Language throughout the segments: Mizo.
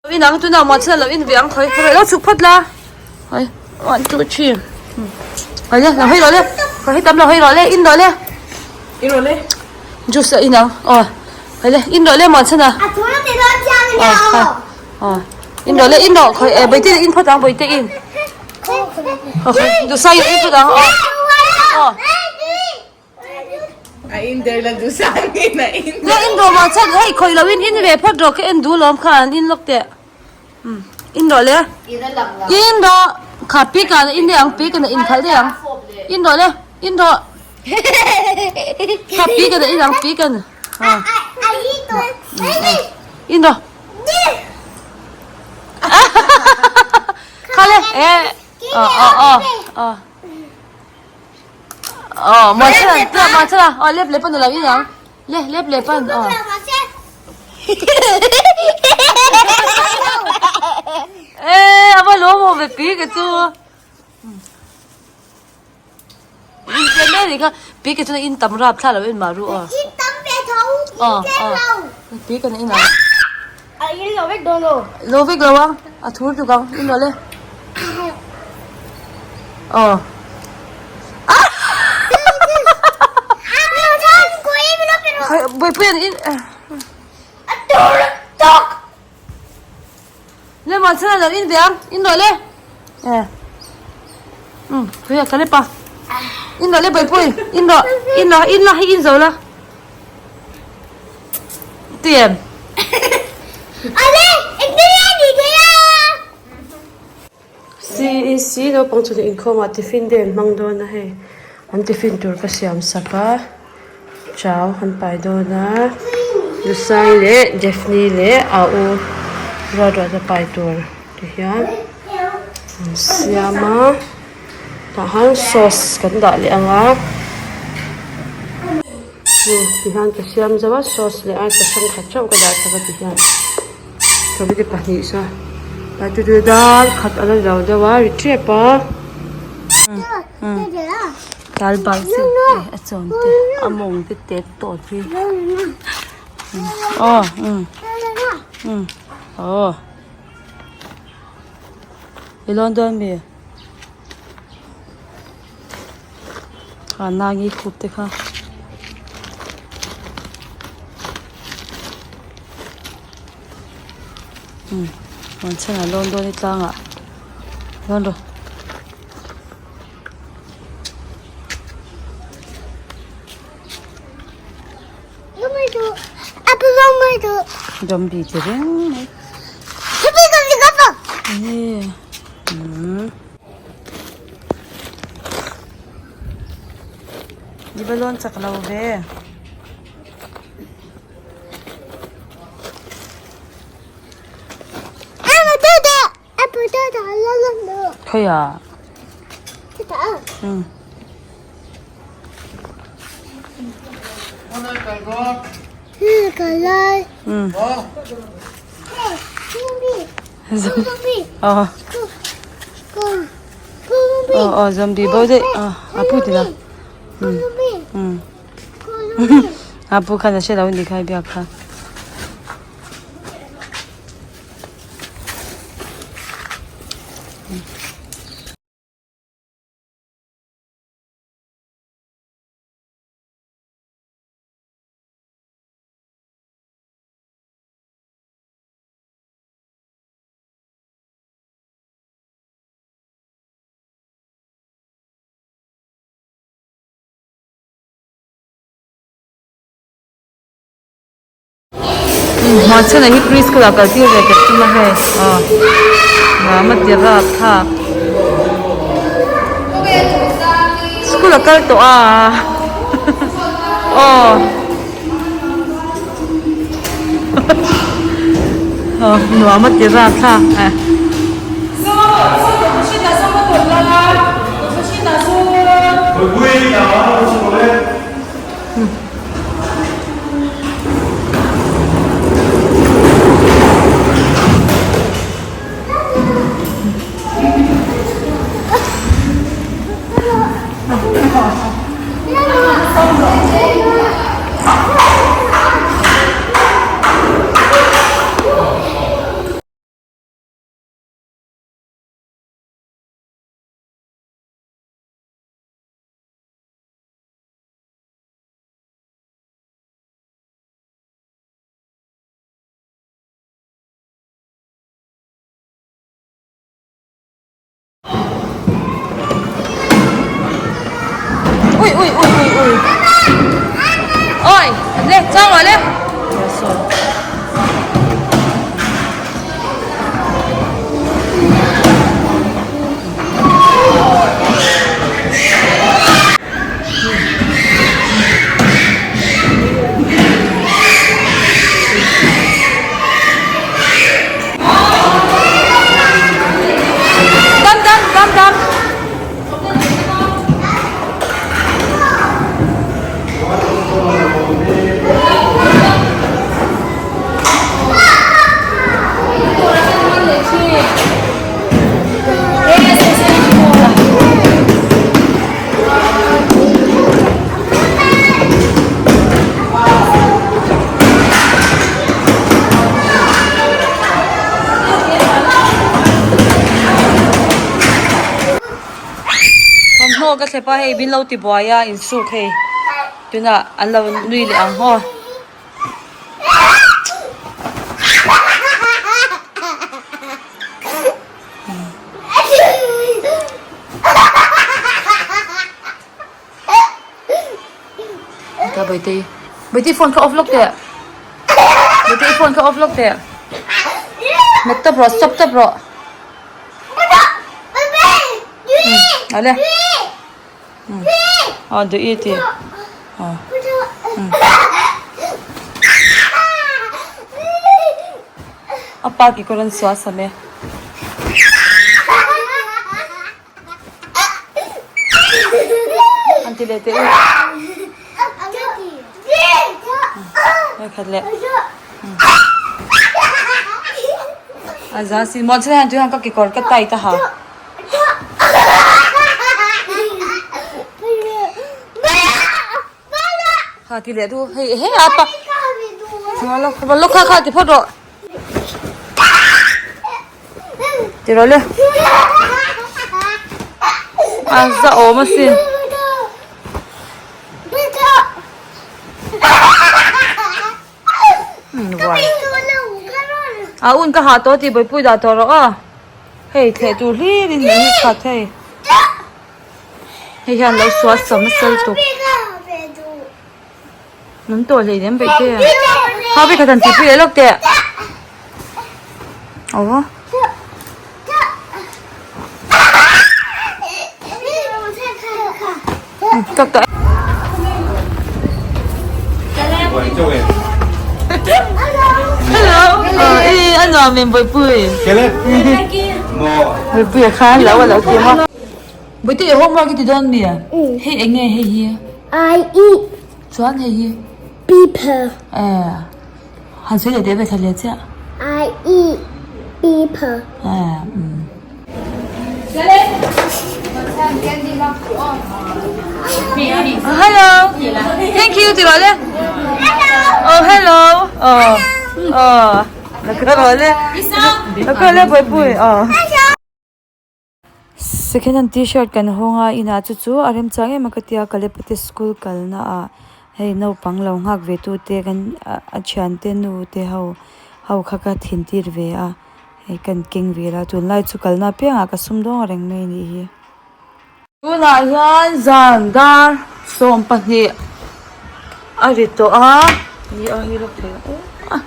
In ang tunah muan chhan lo in ve ang khawi rawih lo chhuk phawt la hawi one two three hawi le lo hawi rawh le hawi tam lo hawi rawh le in rawh le in rawh le juice a in ang aw hawi le in rawh le muan chhan a aw in rawh le in rawh khawi eh bawihte in phawt ang bawihte in duhsai in phawt ang aw aw. A in der la duh sang in a in Le in rawh mah chan hei khawih lo in in ve phawt rawh ka en duh lawm kha an in lawk teh um in rawh le in rawh kha pi ka in deuh ang pi ka na in khalh deuh ang in rawh le in rawh kha pi ka na in ang pi ka na in rawh kha le eh ờ ờ ờ ờ Aw muan chhan ah tah muan chhan ah aw lep lep a ni lo in ang le lep lep an aw eh a va lawm awm ve pi ka chu in tlem em ni kha pi ka chuan in tam rap thla lo en mah ru aw aw aw pi ka na in ang lo vek lo ang a thur tuk ang in lo le aw Buaipui an in Le man chhan lo in ve ang in rawh le eh um pui a kale pa in rawh le buaipui in rawh in rawh in la hei in zo la tiem CEC naupang chawhnu inkhawmah tiffin day an hmang dawn a hei an tiffin tur ka siam sak a chau an pai dawn a Lusai leh Daphne leh a u ruat ruat a pai tur ti hian an siam a tah hian sauce kan dah leh ang a ti hian ka siam zo a sauce leh arsa hrang khat theuh ka dah sak a ti hian. Chawlhte pahnih saw tlai chu chu dal khat a la zo deuh a ri tep a. Dal bal chu a chawn te a mawng te tet tawh hi aw um um aw i lawn dawn mi Khanangi khup te kha. Um huan chhanah lawn dawn i tlangah lawn rawh. Zombie ti reng mai. Umm. I va lawn chak lo ve. Khawiah? Umm. Umm. Ờ. Ờ ờ zombie bo dei. Ờ a pu ti la. Ừ. Ừ. A pu khan a hre lo ni khai biak kha. Hmuahchhan ah hi preschool ah kal tir ve ka tum a hei aw nuam a ti rap thlak school a kal tawh a aw. Nuam a ti rap thlak eh. hei oi le chang rawh le Dam dam dam dam. Thawmhnaw ka thlep a hei min lo ti buai a insuk hei tunah an lo nui leh ang aw. Ka Bawihtei Bawihtei phone kha off lawk teh Bawihtei phone kha off lawk teh Hmet tawp rawh stop tawp rawh Ale Aw duh i ti Aw A pa ki kawr an suah sam e. An ti leh teh u. Hei khat leh. A za si muan chhan hian tui han ka kekawr ka tight a ha. Kha ti leh du hei hei a pa. Lo kha kha ti phawt rawh. Ti rawh le. A za awm asin. A un ka hah tawh tih bawihpui dah tawh rawh aw. Hei thleh tur hlir in hi khat hei. Hei hian lo sual sam nasa lutuk. Nung tawh hlei nem beih te. Ha bik khat han tihpui leh lawk teh. Aw. Tak tak. Hello. Ờ, anh nuam em bawihpui. Bawihpui a khan lo a lo ti maw. Bawihte i homework i ti dawn mi? Hei eng nge hei hi? I eat. Chuan hei hi? People. Eh, han sawi leh teh ve thla leh chiah. I eat people. Eh, Hello. Thank you ti rawh le. Oh hello. Oh. Oh. La ka rawh le. La ka le bawihpui. Oh. Second hand t-shirt kan hawng a inah chu chu a remchang em a ka tia Kalepate school kalna ah hei naupang lo nghak ve tu te kan a thiante nu te ho ho kha ka thin tir ve a hei kan keng ve la tunlai chu kalna apiangah ka sum dawng reng mai a nih hi. Tunah hian zan dar 12 a ri tawh a ni a hi lawk thei a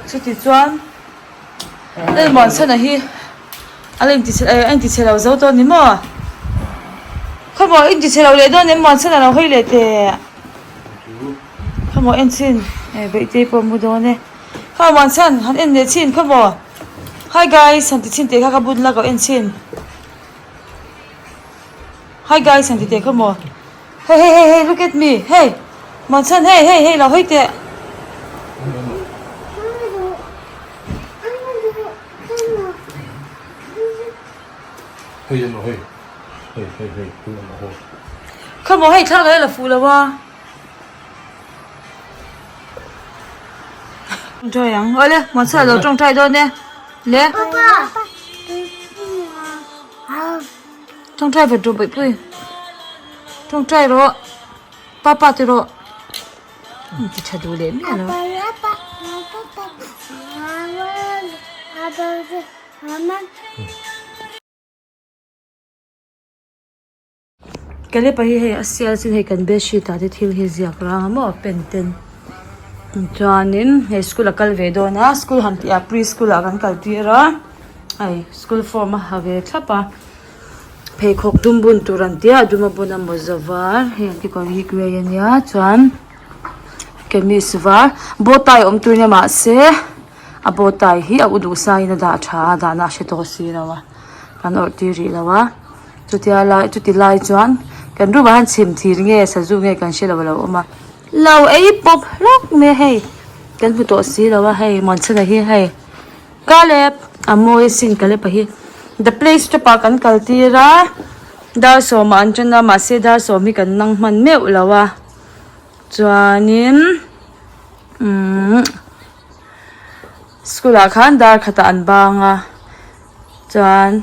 chuti chuan Lalmuansana hi a la inti chhe a inti chhe lo zo tawh a ni maw? Khawmaw inti chhe lo leh dawn em Muansana lo hawi leh teh khawmaw en chhin eh Beihtei pawh a mu dawn e khawmaw Muansan han en leh chhin khawmaw hi guys han ti chhin teh kha ka bun la ka en chhin hi guys han ti teh khawmaw Hey hey hey hey look at me hey Muanchhan hey hey hey lo hawi teh. Kha maw hei thlalak la la fuh lo a. Tawngtai ang awle Muanchhan lo tawngtai dawn e le. Tawngtai vat rawh Baihpui. Tawngtai rawh. Papa ti rawh. Ti tha duh leh miah lo. Caleb-a hi hei a sial chin hei kan bedsheet ah te thil hi ziak rang a maw pen ten chuanin hei school a kal ve dawn a school han tih ah pre school ah kan kal tir a hei school form a ha ve thlap a pheikhawk dum bun tur an tia a dum a bun a mawza var hei an kekawr hi grey a nia chuan kamis var bow tie awm tur nia mahse a bow tie hi a u duh sa in a dah tha a dahna a hre tawh si lo a kan awrh tir rih lo a. Chutia lai chuti lai chuan kan room ah hian chhim thir nge sazu nge kan hre lo a lo awm a lo ei pawp hlawk mai a hei kan hmu tawh si lo a hei Muanchhana hi hei Caleb a mawi asin Caleb a hi the place tawp ah kan kal tir a dar sawm ah an tan a mahse dar sawm hi kan nang hman meuh lo a chuanin umm school ah khan dar khatah an bang a chuan.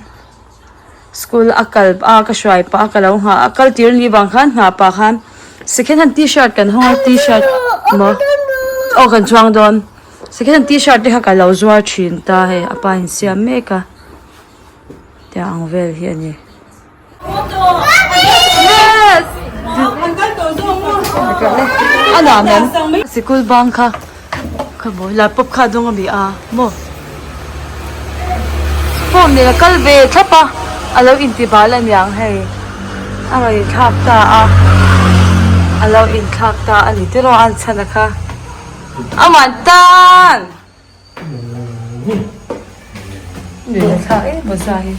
School a kal a ka hruai pah a ka lo nghah a kal tir ni vang khan nghah pah khan second hand tshirt kan hawng a tshirt maw aw kan chuang dawn second hand tshirt te kha ka lo zuar thin ta hei a pa in siam mek a tiang ang vel hi a ni. Yes! A nuam em? Sikul bang kha kha maw laptop kha a dawng a mi a maw form nen a kal ve thlap a a lo inti bal a niang hei a rawn inthlak ta a a lo inthlak ta a ni tiraw a chhan a kha aman tan. Nui thlak em bazaar hi.